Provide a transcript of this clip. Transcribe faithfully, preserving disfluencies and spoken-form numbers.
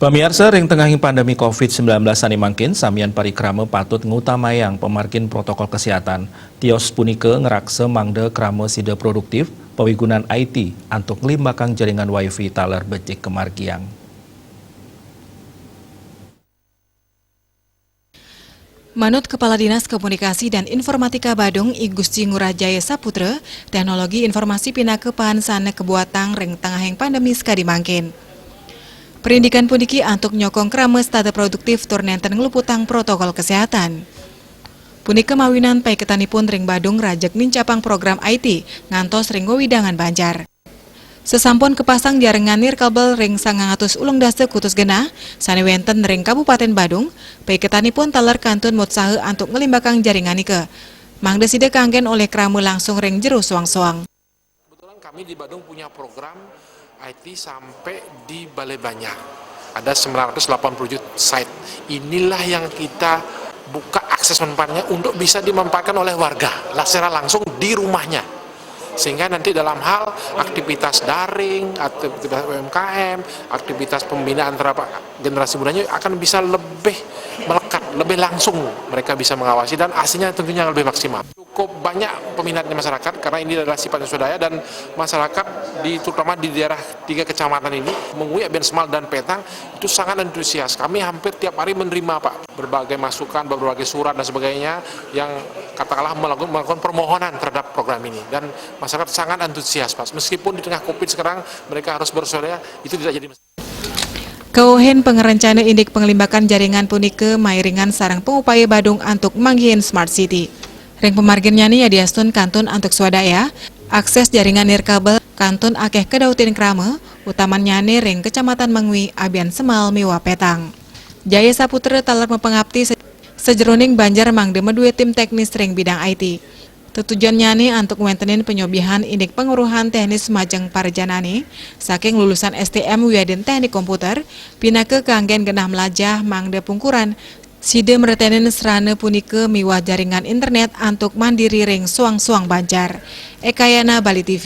Pamiarsa, ring tengahing pandemi covid sembilan belas sane mangkin, samian parikrama patut ngutamayang pamargin protokol kesehatan. Tios punika ngraksa mangda krama sida produktif, pawigunan I T antuk nglimbakang jaringan wifi taler becik kamargiang. Manut Kepala Dinas Komunikasi dan Informatika Badung, I Gusti Ngurah Jaya Saputra, teknologi informasi pinaka paan sane kabuatang ring tengahing pandemi sakadi mangkin. Parindikan puniki antuk nyokong krama setata produktif tur nenten ngluputang protokol kesehatan. Punika mawinan paiketanipun ring Badung rajeg nincapang program I T ngantos ring wewidangan Banjar. Sasampun kapasang jaringan nirkabel ring sangang atus ulung dasa kutus genah sane wenten ring Kabupaten Badung, paiketanipun taler kantun mutsaha antuk nglimbakang jaringan nika, mangda sida kanggen olih krama langsung ring jero soang-soang. Kebetulan kami di Badung punya program I T sampai di Balai Banjar. Ada sembilan ratus delapan puluh tujuh site. Inilah yang kita buka akses manfaatnya untuk bisa dimanfaatkan oleh warga lah secara langsung di rumahnya. Sehingga nanti dalam hal aktivitas daring, aktivitas U M K M, aktivitas pembinaan terhadap generasi mudanya akan bisa lebih melekat, lebih langsung mereka bisa mengawasi dan hasilnya tentunya lebih maksimal. Cukup banyak peminatnya masyarakat karena ini adalah sifatnya swadaya dan masyarakat di, terutama di daerah tiga kecamatan ini, Mengwi, Abiansemal, dan Petang, itu sangat antusias. Kami hampir tiap hari menerima, Pak, berbagai masukan, berbagai surat dan sebagainya yang katakanlah melakukan, melakukan permohonan terhadap program ini dan masyarakat sangat antusias, Pak. Meskipun di tengah covid sekarang mereka harus berswadaya, itu tidak jadi masalah. Kauhin pangarencana indik panglimbakan jaringan punika mairingan sareng pangupaya Badung antuk manggihin Smart City. Ring pamarginnyane yadiastun kantun antuk swadaya, akses jaringan nirkabel kantun akeh kadautin krama, utamannyane ring Kecamatan Mengwi, Abiansemal miwah Petang. Jaya Saputra taler mapangapti se-, sajeroning banjar mangda madue tim teknis ring bidang I T. Tetujonnyane antuk ngwentenin panyobihan indik panguruhan teknis majeng para janane saking lulusan S T M wiadin teknik komputer, pinaka kanggen genah mlajah mangda pungkuran sida mretenin srana punika miwah jaringan internet antuk mandiri ring soang-soang banjar. Ekayana, Bali T V.